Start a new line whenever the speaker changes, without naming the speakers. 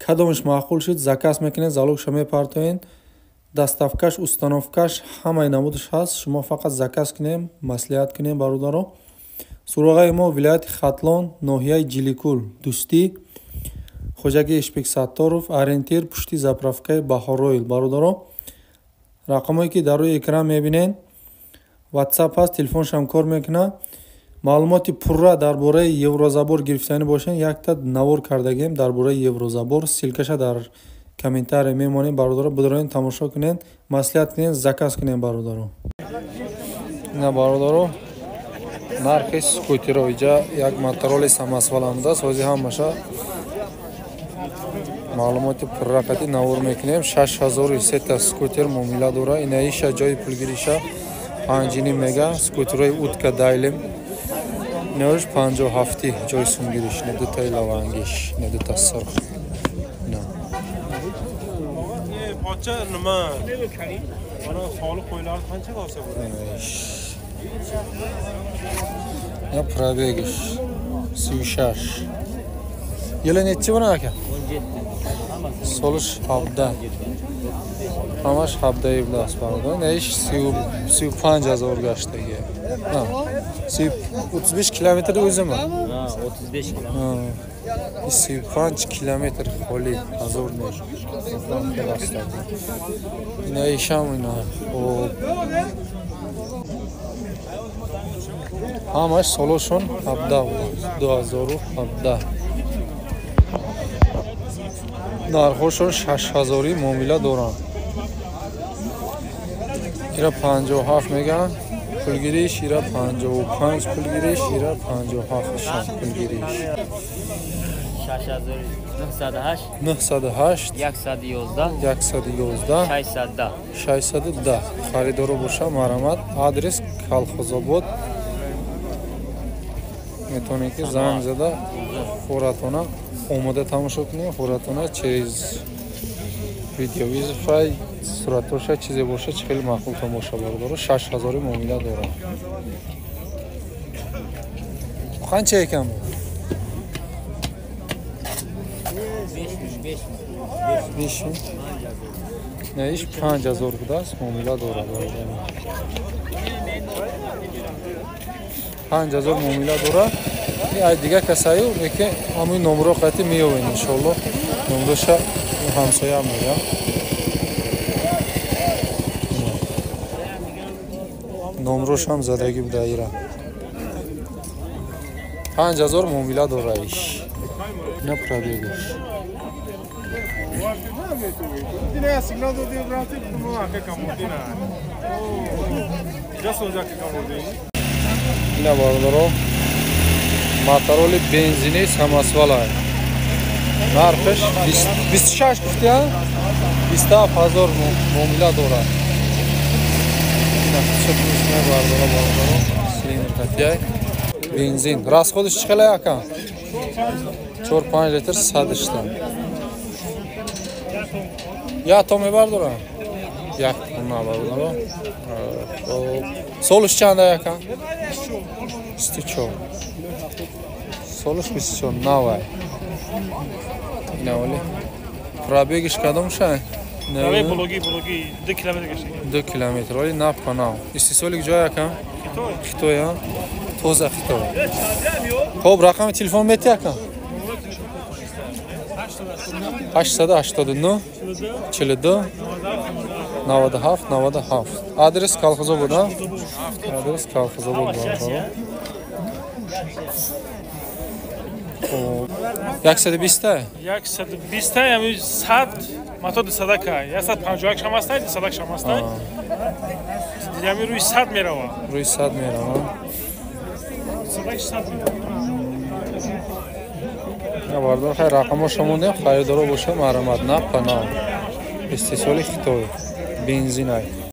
Кадомаш маъқул шуд, заказ мекунед, залогша мепартоед. Доставкаш, установкаш ҳамаи намудаш ҳаст. Шумо фақат заказ кунем, маслиҳат кунем, бародаро. Суроғаи мо вилояти Хатлон, ноҳияи Ҷиликул, Дӯстӣ, Хоҷаги Ишбек Сатторов, ориентир пушти заправкаи Баҳоройл. Бародаро, рақамое ки дар рӯи экран мебинед, WhatsApp ҳаст, телефоншам кор мекунад. Маълумоти пурра дар бораи еврозабор гирифтанӣ бошед, якта навор кардагем дар бораи еврозабор. Ссылкаша дар комментария мемонем, бародаро, бидороен, тамошо кунед, маслиҳат кунед, заказ кунед, бародаро. Ина, бародаро, нархи скутеро иҷа як мотороли самосвал омадааст. Ҳозир ҳамаша маълумоти пурра қати навор мекунем. 6300 скутер муомила дора. Инаиша ҷои пулгириша 5,5 мега. Скутерои утка дайлем. Инаош 57 ҷои сумгириш. Ина дутаи лавангиш, ина дута сурх. Ина.
Pocha nima? Mana soliq qo'yiladi, qanchaga olsa bo'ladi?
Ина пробегиш 36. Yili nechi buni aka?
17.
Солиш 17. Ҳамаш 17 будааст, бародар. Ина иш 35 ҳазор гаштаги. 35 километр o'zimi?
Ha, 35 километр.
35 километр холи ҳазор не. Ина ишам ина. Хоб. Ҳамаш солошон 17 будааст. 2017. Нархҳошон 6000 муомила доранд. Ира 57 мегӯянд пулгириш, ира 55 пулгириш, ира 57 шам пулгириш.
6908
908
111
111
610
610. Харидоро боша, марҳамат. Адрес Калхозобод. Метавонед ки занг зада фуратона омода тамошо кунед, фуратона через видеовизфай суратоша чизе боша, чи хеле маъқултон боша, бародаро. 6000 муомила дорад. Қанча екан бу? 5 Не, иш 5000 будааст, муомила дорад, бародаро. 5000 муомила дорад. Ай дига касаю лекин ҳамин номро қати меёбем, иншоалло. Номроша ҳамсоям мегам. Номрошам задагӣ буда ира. 5000 муомила дора иш. Ина пробегаш. Ина, бародаро, мотороли бензини самосвала. Нархаш 26 гуфтия, 27 ҳазор муомила дорад. Бародаро, цилиндр қатияй бензин. Расходиш чӣ хеле ака? 4-5 литр садишта. Як то мебардора? Як тонна, бародаро. Солиш чанда ака? 24. Солиш 24 навай. Ина вали. Пробегиш кадом шай?
Пробег блоги 2 километр гашта.
2 километр. Вали нав па нав. Истисоли ҷой ака? Хитой, а? Тоза Хитой. Хоб, рақами телефон мети ака? 889 42 97 97. Адрес Калхозобод, а? Адрес Калхозобод, бародаро. 120
120 ями 100 мато 200 ка 151 шам аст, 200 шам аст. Ями рӯи 100 мерава.
Рӯи 100 мерава.
100 мерава.
Бародар, хай рақамҳо мондем, харидоро боша, марҳамат. На па нав. Истисоли Хитой. Бензинай.